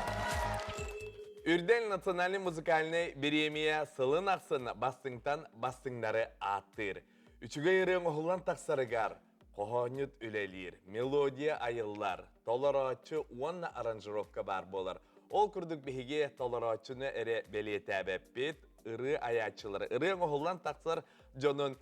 Үрдэл национальный музыкальный бириэмийэ сылын ахсын бастыҥтан бастыҥнары ааттыыр. Үчүгэй ырыаҥ оһуллан тахсарыгар хоһоонньут үлэлиир, мелодия айыллар, толорооччу уонна аранжировка баар буолар. Ол курдук биһиги толорооччуну эрэ бэлиэтээбэппит, ырыа айааччылары, ырыа оҥоһуллан тахсар дьонун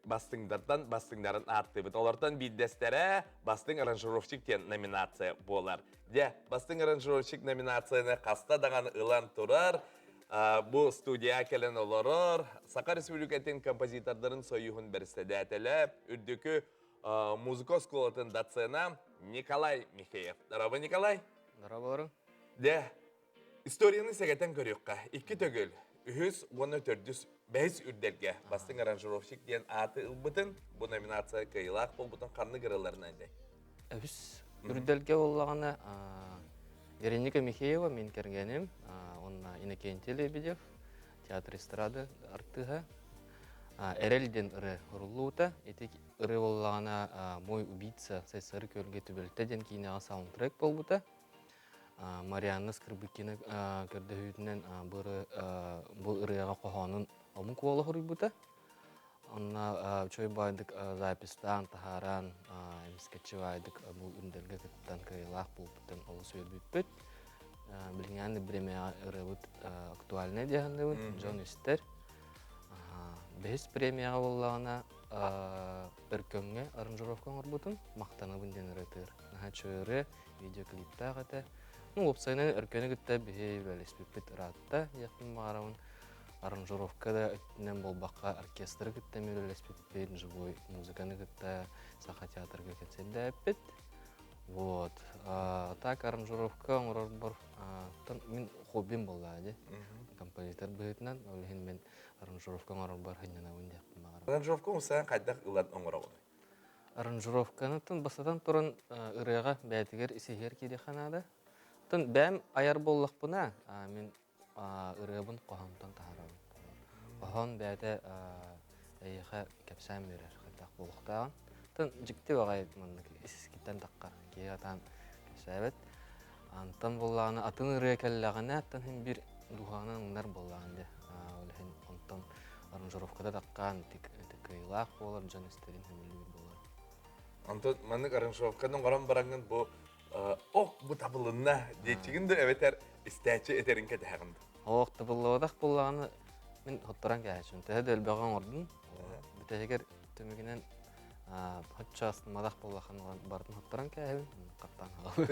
бастыҥдартан бастыҥнарын ааттыыбыт. Олортон биирдэстэрэ бастыҥ аранжировщик диэн номинация буолар. Дьэ, бастыҥ аранжировщик номинацияны хаста даҕаны ылан турар, Бу студия кэлэн олорор Саха Республикатын композитордарын союһун бэрэссэдээтэлэ, үрдүкү музыка оскуолатын доцена Николай Михеев. Здорово, Николай. Здорово. Дэ, историяны сэгэтэн көрүөххэ. Икки төгүл, үһүс уонна төрдүс бэһис үрдэлгэ бастыҥ аранжировщик диэн ааты ылбытын, бу номинация кыайыылаах буолбутун ханнык ырыаларынан этэй? Үһүс үрдэлгэ буоллаҕына Вероника Михеева мин кэргэним, уонна Иннокентий Лебедев, театр эстрада артыыһа. Эрэл диэн ырыа уруллубута. Ити ырыа буоллаҕына «Мой убийца» Сайсары күөлгэ түбэлтэ диэн киинэҕэ саундтрек буолбута. Марианна Скрыбыкина көрдөһүүтүнэн бу ырыаҕа хоһоонун омук уола хоруйбута. Онно үчүгэй баайдык записьтаан, таһааран, эмискэччи баайдык бу үндэлгэ кыттан кыайыылаах буолбуттан олус үөрбүппүт. Билиҥҥи бириэмэҕэ ырыабыт актуальнай дии саныыбын, дьон истэр. Бэһис премияҕа буоллаҕына Өркөҥҥө аранжировка оҥорбутум, Махтанабын диэн ырыатыгар. Наһаа үчүгэй ырыа, видеоклиптаах этэ. Ну, уопсайынан Өркөнү кытта биһи үлэлэспиппит ыраатта диэхпин баҕарабын. Аранжировка да өттүнэн буолбакка оркестры кытта эмиэ үлэлэспиппит, живой музыканы кытта Саха театрга кэнсиэрдээбиппит. Вот. Так аранжировка оҥорорбор мин хоббим буоллаҕа дии. Композитор быһыытынан, ол иһин мин аранжировка оҥорорбор сынньанабын диэхпин баҕарабын. Аранжировка умсаан хайдах ылан оҥороҕунуй? Аранжировканы бастатан туран ырыаҕа бэйэтигэр исиһиэр киириэххэ наада. Оттон бэйэм айар буоллахпына, мин ырыабын хоһоонтон таһаарабын. Хоһоон бэйэтэ эйиэхэ кэпсээн биэрэр хайдах буолуохтааҕын. Оттон дьикти баҕайы маннык ис-искиттэн таххар киһи атаан кэпсээбэт. Антон буоллаҕына атын ырыа кэллэҕинэ, оттон син биир дууһаҕынан ылынар буоллаҕын дии. Ол иһин онтон аранжировката таххаан ити кыайыылаах буолар, дьон истэрин сөбүлүүр буолар. Онтон маннык аранжировканы оҥорон бараҥҥын бу ох бу табылынна диэччигин да эбэтэр истээччи этэрин кэтэһэҕин да? Ох табыллыбатах буоллаҕына мин хотторон кээһэччим. Төһө да элбэҕи оҥордум. Бүтэһигэр түмүгүнэн оччо астымматах буоллаххына барытын хотторон кээһэбин, хаттаан хаалабын.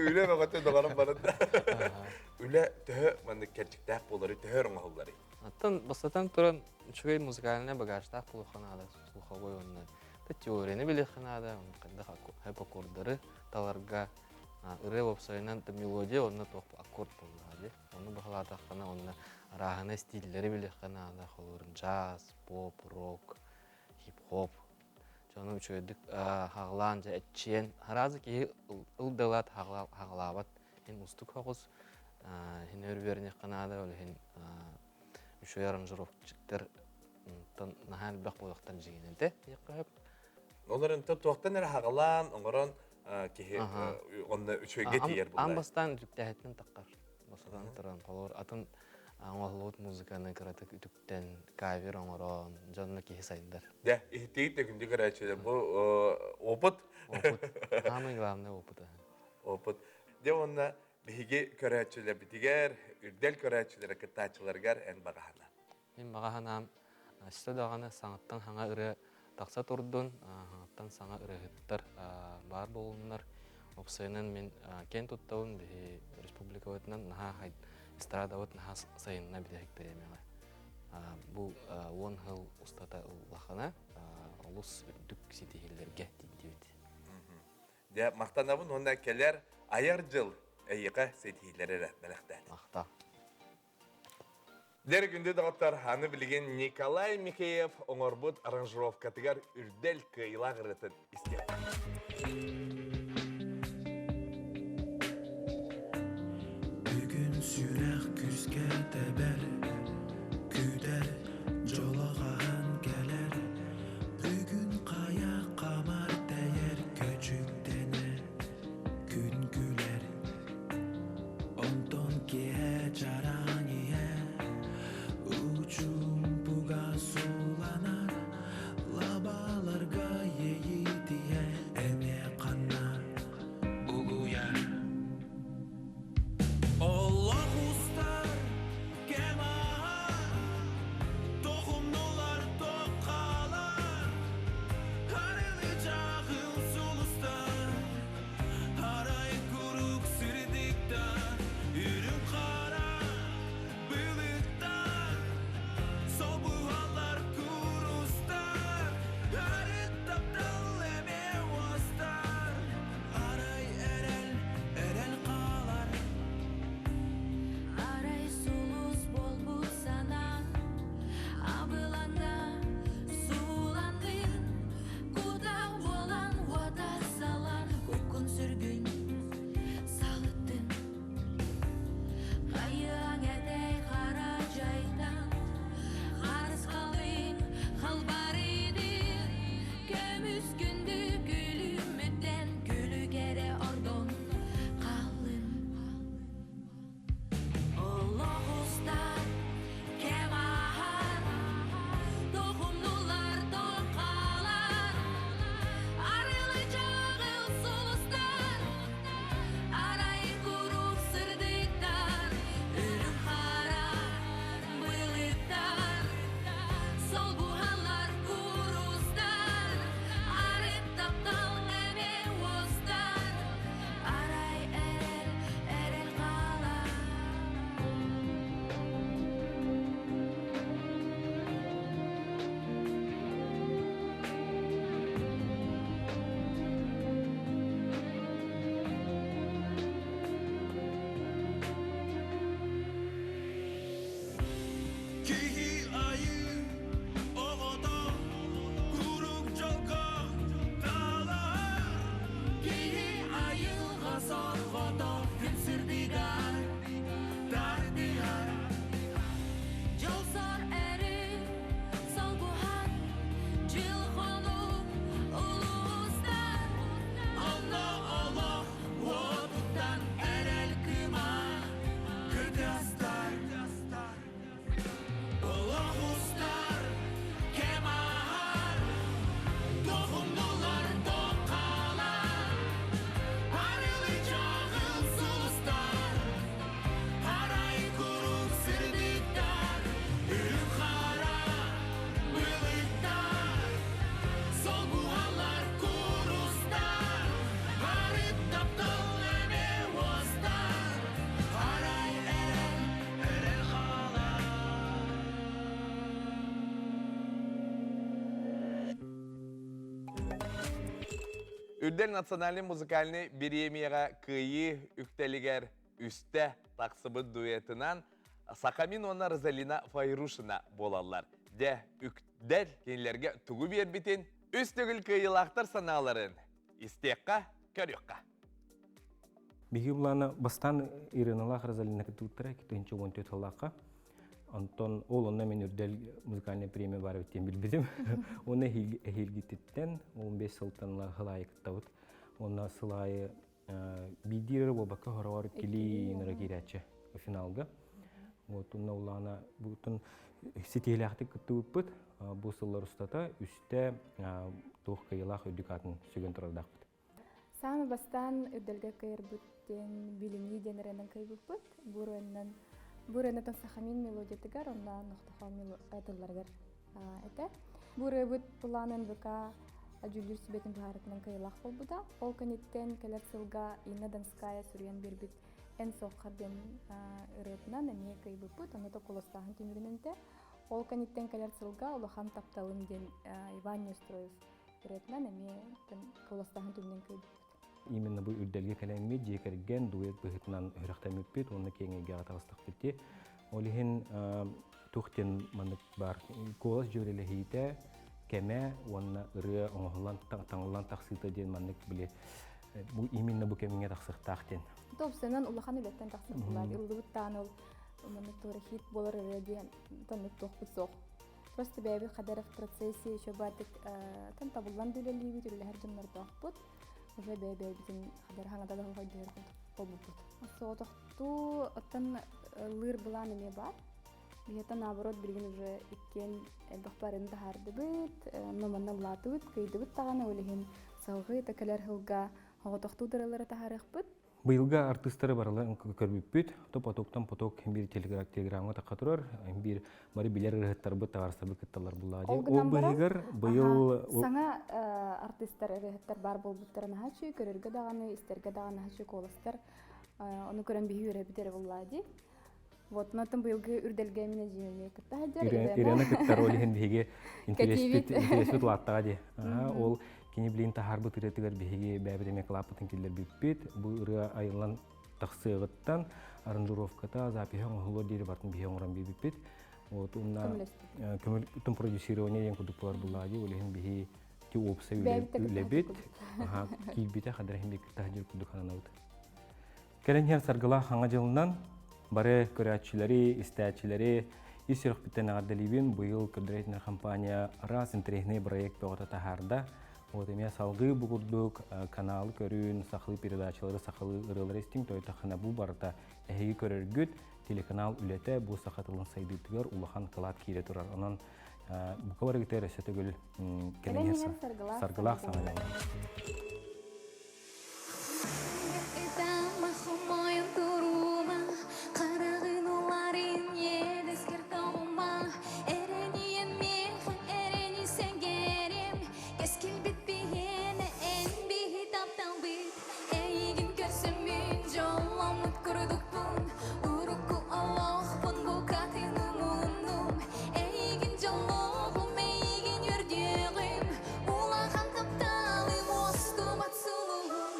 Үлэ бөҕөтө доҕорум барыта. Үлэ төһө маннык кэрчиктээх буолары, төһө оҥоһулларый? Оттон бастатан туран үчүгэй музыкальнай багажтаах буолуохха наада, слуховой уонна теорияны билиэххэ наада, хайдах хэп аккордары таларга ырыа уопсайынан мелодия уонна туох аккорд буоллаҕа. буоллаҕа дии. Ону баһылаатаххына онно арааһынай стиллэри билиэххэ наада, холобур джаз, поп, рок, хип-хоп. Дьону үчүгэйдик хаҕылаан дьэ эччиэн араас киһи ыл да ылаат хаҕылаабат иһин устук соҕус иһин өр үөрэниэххэ наада, ол иһин үчүгэй аранжировщиктар наһаа элбэх буолуохтар дьиҥинэн диэххэ сөп. Олор онтон туохтан эрэ хаҕылаан, оҥорон киһи онно үчүгэйгэ тиийэр буолар. Аан бастаан үтүктээһиттэн таххар. Бастатан туран, холобур, атын оҥоһуллубут музыканы кыратык үтүктэн, кавер оҥорон, дьонно киһи сайдар. Дьэ, иһиттигит да күндү көрөөччүлэр, бу опыт. Опыт. Самый главный опыт. Опыт. Дьэ уонна биһиги көрөөччүлэрбитигэр, үрдэл көрөөччүлэрэ кыттааччыларыгар эн баҕаһана. Мин баҕа санаам өссө даҕаны саҥаттан саҥа ырыа тахса турдун, саҥаттан саҥа ырыаһыттар баар буоллуннар. Уопсайынан мин киэн туттабын биһи республикабытынан наһаа эстрадабыт наһаа сайынна бүтэһик бириэмэҕэ. Бу 10 сыл устата ыллахына олус үрдүк ситиһиилэргэ тиийдибит. Дьэ, махтанабын уонна кэлэр айар дьыл эйиэхэ ситиһиилэри эрэ бэлэхтээтин. Махтал. Дьэ, күндү доҕоттор, аны билигин Николай Михеев оҥорбут аранжировкатыгар үрдэл кыайыылаах ырыатын истиэххэ. Бүгүн сүрэх күүскэ тэбэр, күүтэр, дьоло хаһан кэлэр. Бүгүн хайа хамар тэйэр көчүктэнэр, күн күлэр. Онтон киэһэ чараҥ иһэ Учуумпуга сууланар Лабааларга иэйиитийэ Эмиэ ханна угуйар Олох устар кэм ааһар Тохумнулар тоххалар Арылы чаҕыл сулустар Арай куруук сырдыктан үрүҥ хара былыттар Собуһалар курустар Арыт таптал эмиэ уостар Арай эрэл, эрэл хаалар Арай сулус буолбут санаа Абылаҥҥа сууланнын Кутаа буолан уота салан Куккун сүргүн салыттын Хайыаҥ этэй хара дьайтан Харысхалын халбарыйдын Көмүс күндү күлүмүттэн Күлүк эрэ ордон хааллын Олох устар кэм ааһар, Тохумнулар тоҥхалар, Арылы чаҕыл сулустар, Арай куруук сырдыктар, Үрүҥ хара былыттар, Солбуһаллар курустар, Арыт таптал эмиэ уостар, Арай эрэл, эрэл хаалар. Киһи айыы оҕото куруук дьолго талаһар Киһи айылҕа сорҕото күн сырдыгар тардыһар Дьолсор эрин солбуһан дьыл хонук улуустар Онно олох уотуттан эрэл кыыма кытыастар Олох устар кэм ааһар Тохумнулар тоққалар Арылы чаҕыл сулустар Арай куруук сырдыктар Үрүҥ хара былыттар Солбуһаллар курустар Арыт таптал эмиэ уостар Арай эрэл, эрэл хаалар Үрдэл национальный музыкальный бириэмийэҕэ кыайыы үктэлигэр. үстэ тахсыбыт дуэтынан Сахамин уонна Розалина Файрушина буолаллар. Дьэ, үкдэл кинилэргэ тугу биэрбитин, үс төгүл кыайыылаахтар санааларын истиэххэ, көрүөххэ. Биһиги булаана бастаан Ириналаах Розалина кыттыбыттара 2014 сыллаахха. Онтон ол онно мен үрдэл музыкальная премия бар эбит диэн билбитим. Уонна эһиилгититтэн 15 сылтан сыл аайы кыттабыт. Уонна сыл аайы биирдии эрэ буолбакка хороҕор иккилии ыҥыра киирээччи финалга. Вот онно улаана бутун ситиһилээхтик кыттыбыппыт. Бу сыллар устата үстэ туох кыайыылаах үрдүк аатын сүгэн турардаахпыт. Саамай бастаан үрдэлгэ кыайарбыт диэн билинии диэн эрэнэн кыайбыппыт. Бу ырыаннан бу ырыаннан сахамин мелодиятыгар онно нохтохоо тылларыгар этэ. Бу ырыабыт былаан НВК дьүүллүүр сүбэтин быһаарытынан кыайыылаах буолбута. Ол кэнниттэн кэлэр сылга Инна Донская суруйан биэрбит «Эн суоххар» диэн ырыатынан эмиэ кыайбыппыт. Онно да куоластааһын түмүгүнэн этэ. Ол кэнниттэн кэлэр сылга «Улахан тапталым» диэн Иван Неустроев ырыатынан эмиэ куоластааһын түмүгүнэн кыайбыппыт. Именно бу үрдэлгэ кэлэммит дьиэ кэргэн дуэт быһыытынан үрэхтэммиппит уонна киэҥ эйгэҕэ таҕыстахпыт дии. Ол иһин туох диэн маннык баар куолас дьүөрэлэһиитэ, кэмэ уонна ырыа оҥоһуллан таҥыллан тахсыыта диэн маннык били бу именно бу кэмҥэ тахсыахтаах диэн. Топсанан улахан үлэттэн тахсар булаар. Ыллыбыт таан ол маннык туора хит болар ырыа диэн тоннук туохпут суох. Просто бэйэбит хадаров процессе еще баардык тан табыллан да үлэлиибит, үлэлэһэр дьоннордоохпут. Уже бэйэ-бэйэбитин хадар хаҥата да хоһойдуһар болбуппут. Соҕотохтуу оттон лыыр былаан эмиэ баар. Биһиэтэ наоборот билигин уже иккиэн элбэх барыны таһаардыбыт, номанна улаатыбыт, кыйдыбыт даҕаны, ол иһин салҕыы да кэлэр сылга оҕотохтуу дыралары таһаарыахпыт. Быйылга артыыстары барыларын көрбүппүт. То потоктан поток биир телеграмҥа тахха турар. Биир бары билэр ырыһыттарбыт, табаарыстарбыт кытталлар буллаа Ол Ол быһыгар быйыл саҥа артыыстар, ырыһыттар баар буолбуттара наһаа үчүгэй, көрөргө даҕаны, истэргэ даҕаны наһаа үчүгэй куоластар. Ону көрөн биһи үөрэбит эрэ буллаа дии. Вот, онтон быйылгы үрдэлгэ мин эдьиийим кытта сылдьар. Ирена кыттар, ол иһин биһиги интереспит интереспит улааттаҕа дии. Ол кини билин таһаарбыт ырыатыгар биһиги бэйэбит эмиэ кылааппытын киллэрбиппит. Бу ырыа айыллан тахсыаҕыттан аранжировката, запиһа оҥоһуллуор диэри бартын биһиги оҥорон биэрбиппит. Вот уонна көмөл продюсирование диэн курдук буолар буллаҕа дии. Ол иһин биһи ти уопсай үлэбит киирбитэ хадара иһин кытта сылдьар курдук сананабыт. Кэлэн иһэр саргылаах хаҥа дьылынан бары көрөөччүлэри, истээччилэри ис сүрэхпиттэн эҕэрдэлиибин. Быйыл көрдөрөр компания араас интэриэһинэй проект бөҕөтө таһаарда. Вот эмиэ салгыы бу курдук каналы көрүүн, сахалыы передачалары, сахалыы ырыалары истиҥ, тойтоххына бу барыта эһиги көрөргүт, телеканал үлэтэ бу саха тылын сайдыытыгар улахан кылаат киирэ турар. Онон бука барыгытыгар өссө төгүл кэлэн иһэр саргылаах саҥа дьылынан. Улахан тапталым уостубат сулуһум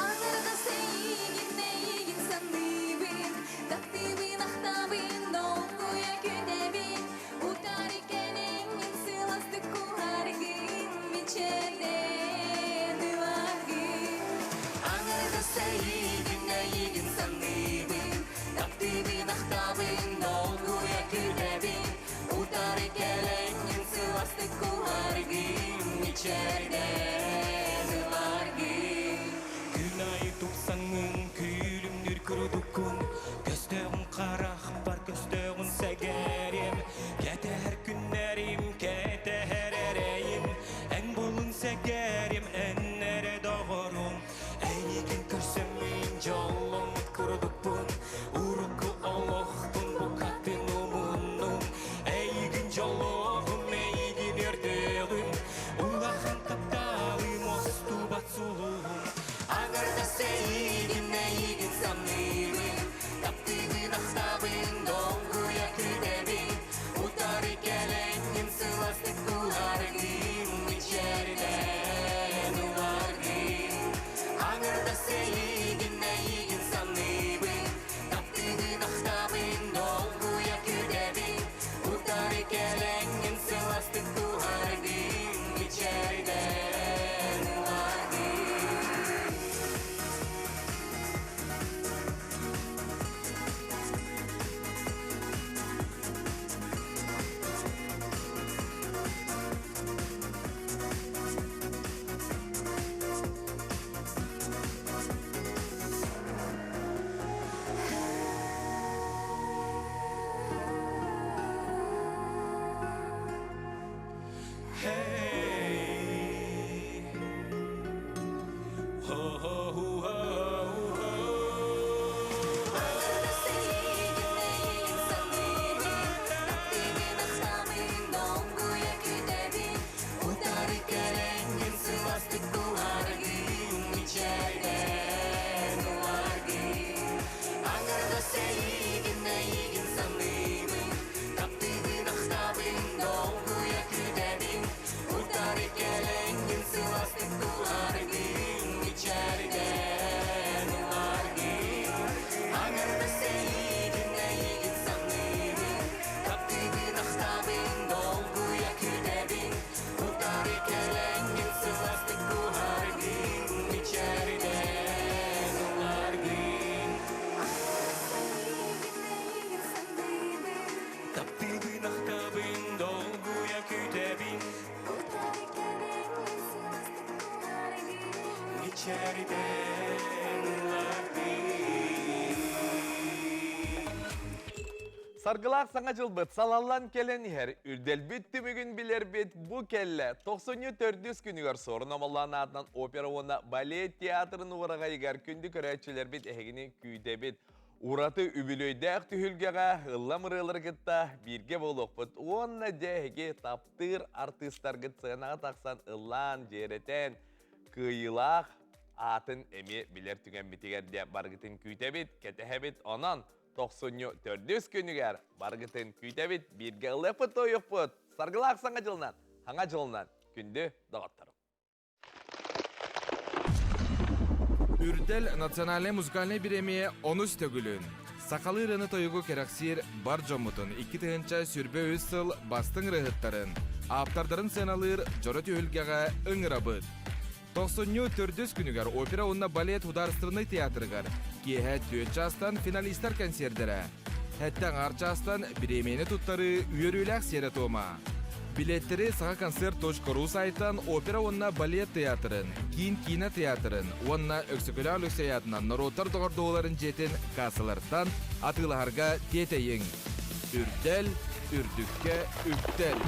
Аҥардас эйигин, эйигин саныыбын Таптыыбын, ахтабын, долгуйа күүтэбин Утары кэлэҥҥин сылаастык куһаргын Мичээрдэн ыларгын Аҥардас эйигин, эйигин саныыбын Таптыыбын, ахтабын, долгуйа күүтэбин Утары кэлэҥҥин сылаастык куһаргын Мичээрдэн ыларгын Күн айы тупсаҥҥын күлүмнүүр курдуккун Көстөөҕүн харахпар көстөөҕүн сэгэрим Кэтэһэр күннэрим кэтэһэр эрэйим Эн булун сэгэрим эн эрэ доҕорум Эйигин көрсөммүн дьолломмут курдукпун Урукку олохпун букатын умуннум Эйигин дьоллоҕум, эйигин өртөөҕүм Улахан тапталым. Таптыыбын, ахтабын, долгуйа күүтэбин Мичээрден ыллардыы Саргылаах саҥа дьылбыт салаллан кэлэн иһэр. Үрдэлбит түмүгүн билэрбит бу кэллэ. Тохсунньу төрдүс күнүгэр Суорун Омоллоон аатынан опера уонна балет театрын уораҕайыгар күндү көрөөччүлэрбит эһигини күүтэбит. Ураты үбүлүөйдээх түһүлгэҕэ ыллам ырыалары кытта бииргэ буолуохпут уонна дьэ эһиги таптыыр артыыстаргыт сыанаҕа тахсан ыллаан, дьиэрэтэн, кыайыылаах аатын эмиэ билэр түгэммитигэр дьэ барыгытын күүтэбит, кэтэһэбит. Онон тохсунньу төрдүс күнүгэр барыгытын күүтэбит, бииргэ ылыахпыт-тойуохпут. Саргылаах саҥа дьылынан, хаҥа дьылынан күндү доҕотторум! Үрдэл национальнай музыкальнай бириэмийэ онус төгүлүн сахалыы ырыаны-тойугу кэрэхсиир бар дьоммутун 2023 сыл бастыҥ ырыаһыттарын, ааптардарын сыаналыыр дьоро түһүлгэҕэ ыҥырабыт. Тохсунньу төрдүс күнүгэр опера уонна балет художественнай театрыгар киэһэ түөрт чаастан финалистар кэнсиэрдэрэ, Сэттэ аҥаар чаастан бириэмийэни туттарыы үөрүүлээх сиэрэ-туома. Билеттэри сахаконцерт.ру сайтан Опера уонна балет театрын, Киин киинэ театрын уонна Өксөкүлээх Өлөксөй аатынан норуоттар доҕордоһууларын дьиэтин кассаларыттан атыылаһарга тиэтэйиҥ. Үрдэл, үрдүккэ үктэл!